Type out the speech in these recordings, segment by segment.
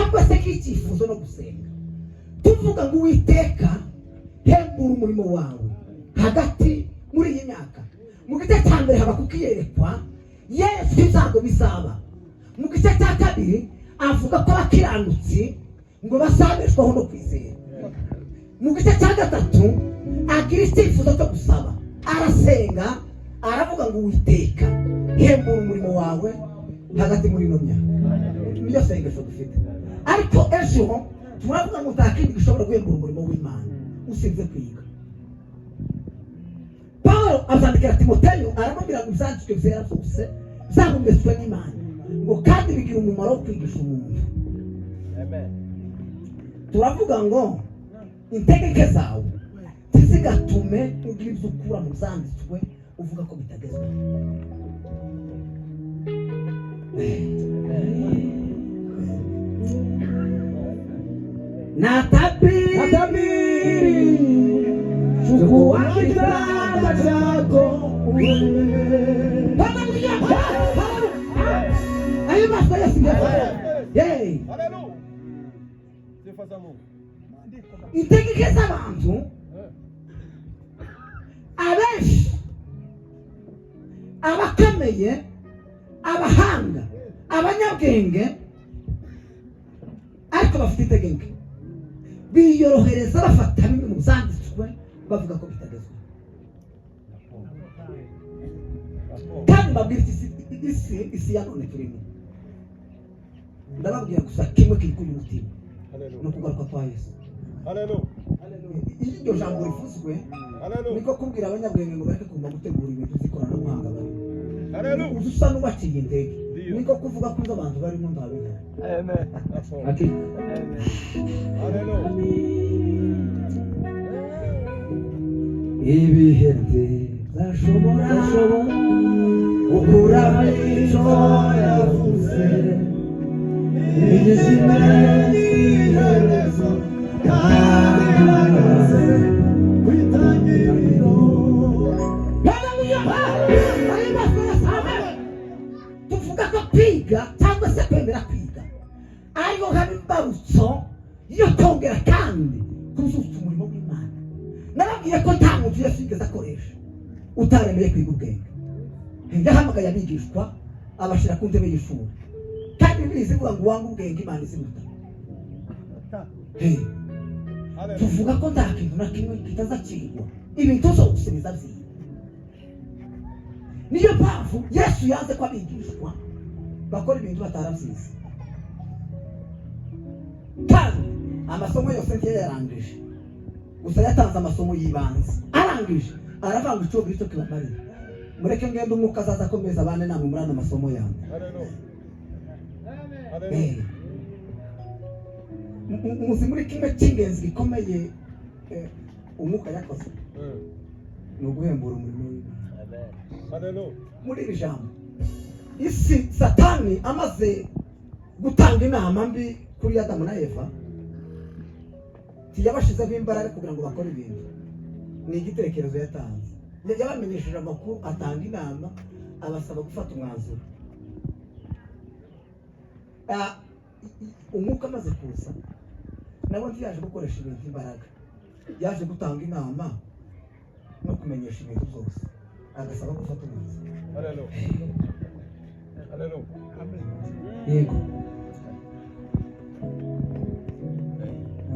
Cyangwa se nk'icyifuzo no gusenga, tuvuga ngo: "Uwiteka, hembura umurimo wawe hagati muri iyi myaka." Mu gice cya mbere haba kukiyerekwa Yesu ibyago bizaba. Mu gice cya kabiri avuga ko abakiranutsi ngo bazabeshwaho no kwizera. Mu gice cya gatatu agira icyifuzo cyo gusaba, arasenga, aravuga ngo: "Uwiteka, hembura umurimo wawe hagati muri ino myaka." Niyo sengesho dufite. Ariko ejo turavuga ngo nta kindi gishobora guhembura umurimo w'Imana usibye kwiga. Pawulo azandikira Timoteyo, aramubwira ngo ibyanditswe byera byose byahumetswe n'Imana, ngo kandi bigira umumaro wo kwigisha umuntu. Turavuga ngo integeke zawe ntizigatume ugira ibyo ukura mu byanditswe uvuga ko bitagezweho. Natabiri. Natabiri, chukua kitanda chako uende. Haleluya! Haleluya! Ayo maso Yesu. Hey. Haleluya. Sifa za Mungu. Integeke z'abantu abenshi, abakomeye, abahanga, abanyabwenge, ariko bafite intege nke, biyorohereza bafata bimwe mu byanditswe bavuga ko bitagezweho. Kandi mbabwira iki, isi ya none turimo, ndababwira gusa kimwe kiri kuri mutima, ni Haleluya. ukugaruka kwa Yesu. Haleluya. Iyo iryo jambo rivuzwe, Haleluya. niko kubwira abanyabwenge ngo bareke kuguma gutegura ibintu by'ikoranabuhanga barimo. Haleluya. Uza usa n'ubaciye intege. Ndiyo. Niko kuvuga ko ibyo abantu barimo ntabihari. Amen. Ati Haleluya. ibihe ntibashobora gukura icyo yavuze, igizime Iherezo kandi ihagaze ku itangiriro. Haleluya! Ayo maso yose, amen. Tuvuga ko kwiga cyangwa se kwemera kwiga ariyo haba imbarutso yo kongera kandi kuzuza umurimo w'Imana. Nababwiye ko nta muntu Yesu yigeze akoresha utaremeye kwiga ubwenge. Yahamagaye abigishwa, abashyira ku ntebe y'ishuri, kandi Bibiliya ivuga ngo uwanga ubwenge Imana izimuta. Hey. Haleluya. Tuvuga ko nta kintu na kimwe kitazacigwa, ibintu byose bizabyigwa. Niyo mpamvu Yesu yanze ko abigishwa bakora ibintu batarabyize, kandi amasomo yose ntiyayarangije, gusa yatanze amasomo y'ibanze. Arangije aravanga icyo ngicyo kibamarira: "Mureke ngende, umwuka azaza akomeza abane namwe muri ano masomo yanjye." Haleluya. Haleluya. Muzi muri kimwe cy'ingenzi gikomeye umwuka yakoze ni uguhembura umurimo w'Imana. Haleluya. Muri iri jambo, isi, Satani amaze gutanga inama mbi kuri Adamu na Eva, ntiyabashizeho imbaraga kugira ngo bakore ibintu, ni igitekerezo yatanze. Yabamenyesheje amakuru, atanga inama, abasaba gufata umwanzuro. Umwuka amaze kuza nabo ntiyaje gukoresha ibintu imbaraga, yaje gutanga inama no kumenyesha ibintu byose, agasaba gufata umwanzuro. Haleluya. Haleluya. Yego.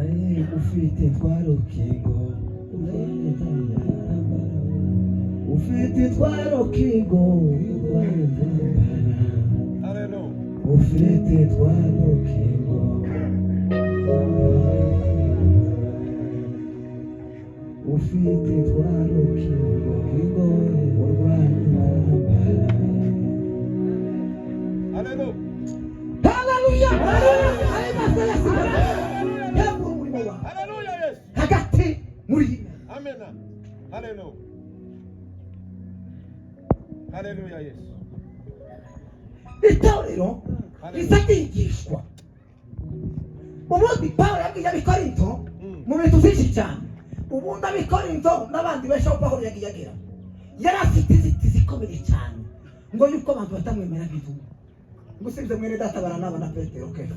Aye, ufite intwaro kingo, ufite intwaro kingo, Haleluya. ufite intwaro kingo, ufite intwaro kingo, kingo urwanya intambara. Haleluya. Haleluya! Ayo maso yasigaye. Yagura umurimo wawe Haleluya Yesu. hagati muri iyi myaka. Amena. Haleluya. Haleluya Yesu. Itorero riza ryigishwa. Ubundi Pawulo yabwiye Abikorinto mu bintu byinshi cyane. Ubundi Abikorinto n'abandi benshi aho Pawulo yagiye agera, yari afite inzitizi ikomeye cyane ngo yuko abantu batamwemera nk'intumwa, ngo usibye mwene data Baranaba na Petero Kefa.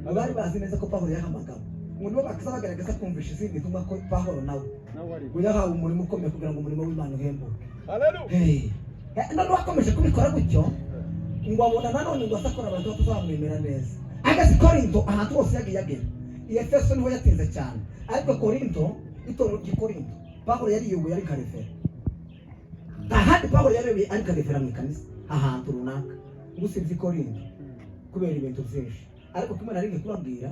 Ngo bari bazi neza ko Pawulo yahamagawe, ngo nibo bakiza bagaragaza kumvisha izindi ntumwa ko Pawulo nawe ngo yahawe umurimo ukomeye kugira ngo umurimo w'Imana uhembuke. Haleluya. Hey. None wakomeje kubikora gutyo, ngo abona nanone ngo asakora abantu batazamwemera neza. Ageze i Korinto, ahantu hose yagiye agera, i Efeso niho yatinze cyane, ariko Korinto, itorero ry'i Korinto, Pawulo yariyoboye ari karevera. Nta handi Pawulo yarebeye ari karevera mu ikanisa ahantu runaka ngo usibye i Korinto, kubera ibintu byinshi. Ariko kumwe nari ngiye kubabwira,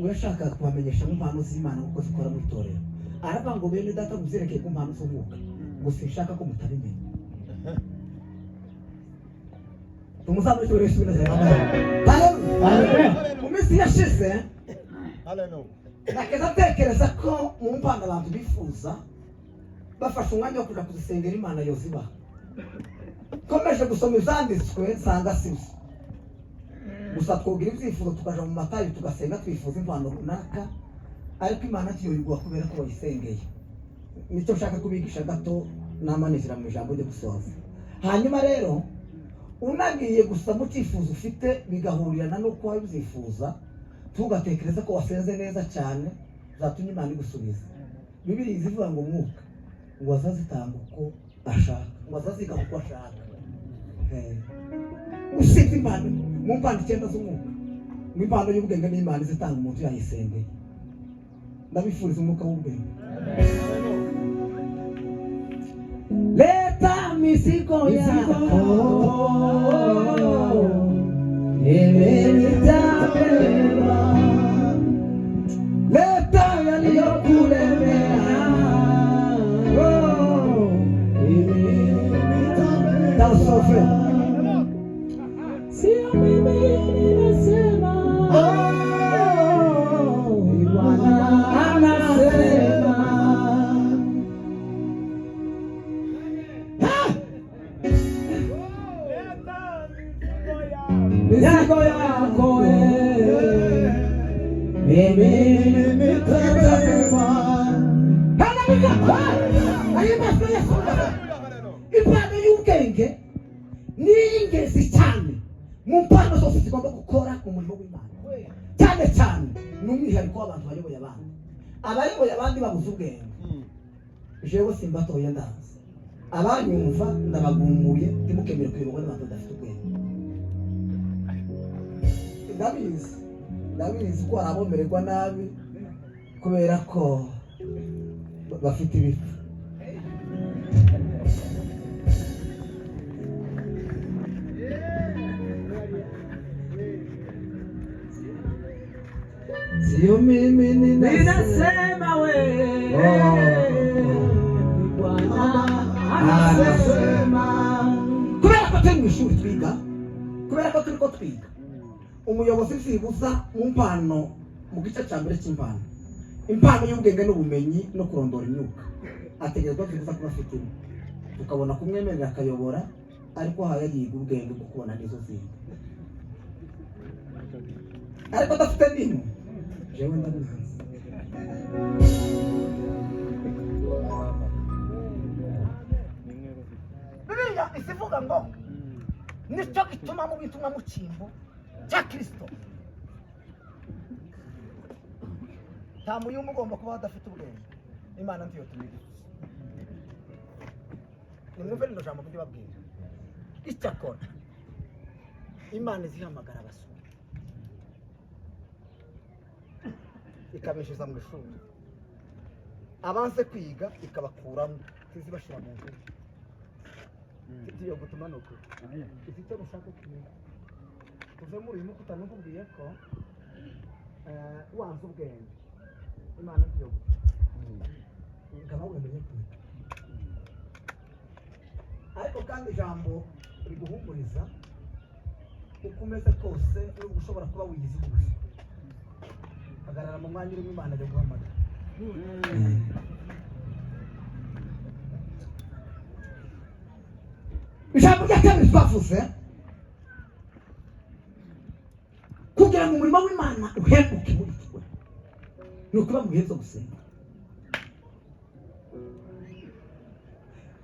we yashakaga kubamenyesha mu mpano z'Imana kuko zikora mu itorero. Aravuga ngo: "Bene data, mu byerekeye ku mpano z'umwuka, ngo sinshaka ko mutabimenya." Tumuzamu cyubahiro Yesu neza. Haleluya. Mu minsi yashize Haleluya. nakeza ntekereza ko mu mpano abantu bifuza, bafashe umwanya wo kuja kuzisengera, Imana yozibaha. Komeje gusoma ivyanditswe, nsanga sibyo gusa. Twogira ibyifuzo, tukaja mu matayo, tugasenga twifuza impano runaka, ariko Imana ntiyoyiguha kubera ko wayisengeye. Nicyo nshaka kubigisha gato, namanizira mu ijambo ryo gusoza. Hanyuma rero unagiye gusa mu cyifuzo ufite, bigahurirana n'uko wabyifuza, tugatekereza ko wasenze neza cyane zatumye Imana igusubiza. Bibiri zivuga ngo umwuka ngo azazitanga uko ashaka, ngo azaziga uko ashaka. Usibye impano, mu mpano icyenda z'umwuka, mu impano y'ubwenge n'Imana izitanga umuntu yayisengeye. Ndabifuriza umwuka w'ubwenge. Leta mizigo yako, mimi nitabeba. Leta yaliyokulemea, oh, mimi nitasofre. Sio mimi ninasema, Oh, ni Bwana anasema. Ha! Mizigo yako Mimi nitabeba. Haleluya! Ahimbazwe Yesu. Impano y'ubwenge ni iy'ingenzi cyane mu mpano zose zigomba gukora umurimo w'Imana. Cyane cyane ni umwihariko w'abantu bayoboye abandi. Abayoboye abandi babuze ubwenge, jewe simbatoye, ndazi abanyumva, ndabagumuye: ntimukemere kuyoborwa n'abantu badafite ubwenge. Ndabizi, ndabizi ko hari abomererwa nabi kubera ko bafite ibipfu. Sio mimi ninasema, Ninasema we, Oh. Bwana anasema. Kubera ko turi mu ishuri twiga, kubera ko turi ko twiga, umuyobozi byibuza mu mpano, mu gice cya mbere cy'impano, impano y'ubwenge n'ubumenyi no kurondora imyuka, ategerezwa byibuza kuba afite imwe, tukabona kumwemerera akayobora. Ariko haye yiga ubwenge bwo kubona n'izo zindi, ariko adafite n'imwe, jewe ndabizi. Bibiliya isivuga ngo nicyo gituma mu bitumwa mu cyimbo cya Kirisito. Nta muyumba ugomba kuba adafite ubwenge, Imana ntiyo tumigize. Nimwumve rino jambo ndibabwira. Icyakora Imana izihamagara abasore ikabinjiza mu ishuri, abanze kwiga ikabakuramo, tizibashyira mu nzu tugiye gutuma. Ni ukuri iki icyo mushaka kumenya, tuve muri uyu mukuta. Nukubwiye ko wanze ubwenge, Imana ntiyo gutuma ukaba wemeye kwiga. Ariko kandi ijambo riguhumuriza: uko umeze kose, nubwo ushobora kuba wiyizi gusa, hagarara mu mwanya urimo, Imana ajya guhamagara. Ijambo rya kabiri twavuze: kugira ngo umurimo w'Imana uhembuke muri twe, ni ukuba mu bihe byo gusenga.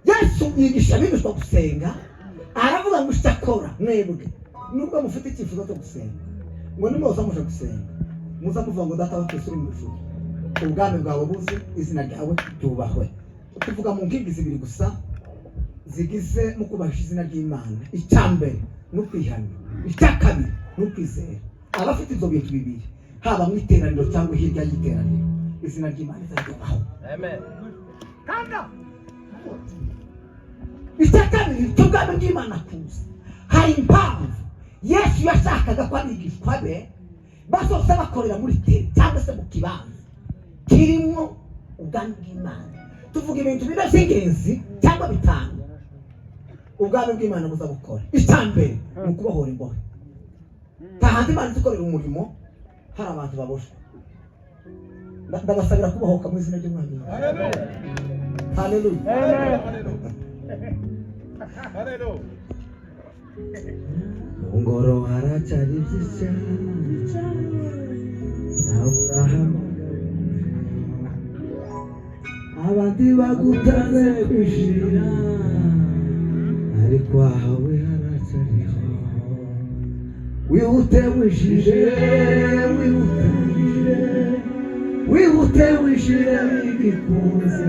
Yesu yigisha abigishwa gusenga, aravuga ngo: "Icyakora mwebwe, nubwo mufite icyifuzo cyo gusenga, Ngo nimuza muje gusenga, muza muvuga ngo: "Data wa twese uri mu ijuru, ubwami bwawe buze, izina ryawe ryubahwe." Tuvuga mu nkingi zibiri gusa zigize mu kubahisha izina ry'Imana. Icya mbere ni ukwihana, icya kabiri ni ukwizera. Abafite ibyo bintu bibiri, haba mu iteraniro cyangwa hirya y'iteraniro, izina ry'Imana rizaryubaho. Amen. Kanda icya kabiri cy'ubwami bw'Imana kuza, hari impamvu Yesu yashakaga ko abigishwa be basoza bakorera muri terrain cyangwa se mu kibanza kirimo ubwami bw'Imana. Tuvuga ibintu bine by'ingenzi cyangwa bitanu ubwami bw'Imana buza gukora. Icya mbere ni ukubohora imbohe. Nta handi Imana izikorera umurimo hari abantu baboshwe. Ndabasabira kubohoka mu izina ry'Umwami. Hallelujah. Haleluya. Hallelujah. Hallelujah. Mu ngoro haracyari ibyicaro, nawe urahamagawe. Abandi bagutanze kwishira, ariko ahawe haracyariho. Wihute wishire, wihute wishire, wihute wishire bigikunze.